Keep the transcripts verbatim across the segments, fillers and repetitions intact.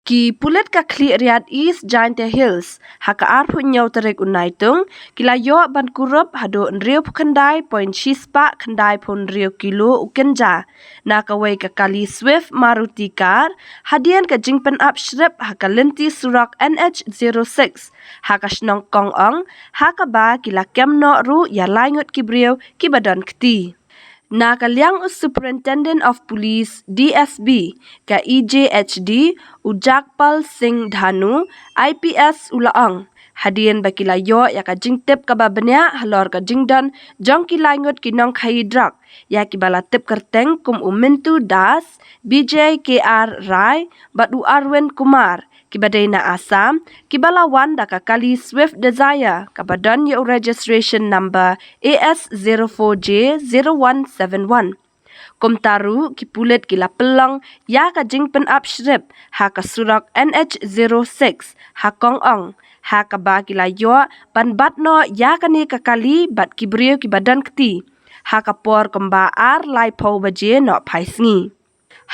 Ki pulit ka Khliehriat East Jaintia Hills ha ka arphew hynñiew tarik u Naitung ki la ïoh ban kurup haduh hynriew phew khyndai point shi spah khyndai phew hynriew kilo u kynja na kawei ka kali Swift Maruti car hadien ka jingpynap shrip ha ka lynti surok N H zero six ha ka shnong Kong Ong, ha kaba ki la kem noh ruh ïa lai ngut ki briew kiba don kti. Na ka liang u Superintendent of Police, D S B, ka E J H D, u Jagpal Singh Dhanu, I P S, u la ong hadien ba ki la ïoh ïa ka jingtip kaba bniah halor ka jingdon jong ki lai ngut ki nongkhaïi drok, ïa kiba la tip kyrteng kum u Mintu Das, Bijay K R Rai bad u Arvind Kumar, kiba dei na Assam, kiba la wan da ka kali Swift Dzire kaba don ïa u registration number A S zero four J zero one seven one. Kumta ruh ki pulit ki la pynlong ïa ka jingpynap shrip ha ka surok N H zero six ha Kong Ong, ha kaba ki la ïoh ban bat noh ïa kane ka kali bad ki briew kiba don kti ha ka por kumba ar laiphew baje nohphai sngi.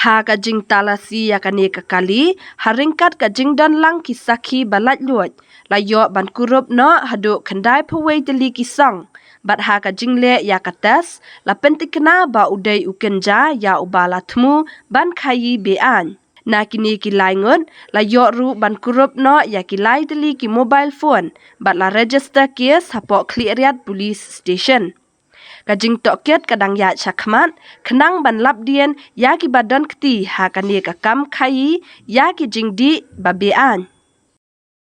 Ha ka jingtalasi ïa kane ka kali, ha ryngkat ka jingdon lang ki sakhi ba laitluid, la ïoh ban kurup noh haduh khyndaiphew wei tylli ki song bad ha ka jingleh ïa ka test la pyntikna ba u dei u kynja ïa uba la thmu ban khaïi be-aiñ. Na kine ki lai ngut la ïoh ruh ban kurup noh ïa ki lai tylli ki mobile phone bad la register case hapoh Khliehriat Police Station. Ka jingtohkit ka dang ïaid shakhmat khnang ban lapdien ïa kiba don kti ha kane ka kam khaïi ïa ki jingdih ba be-aiñ.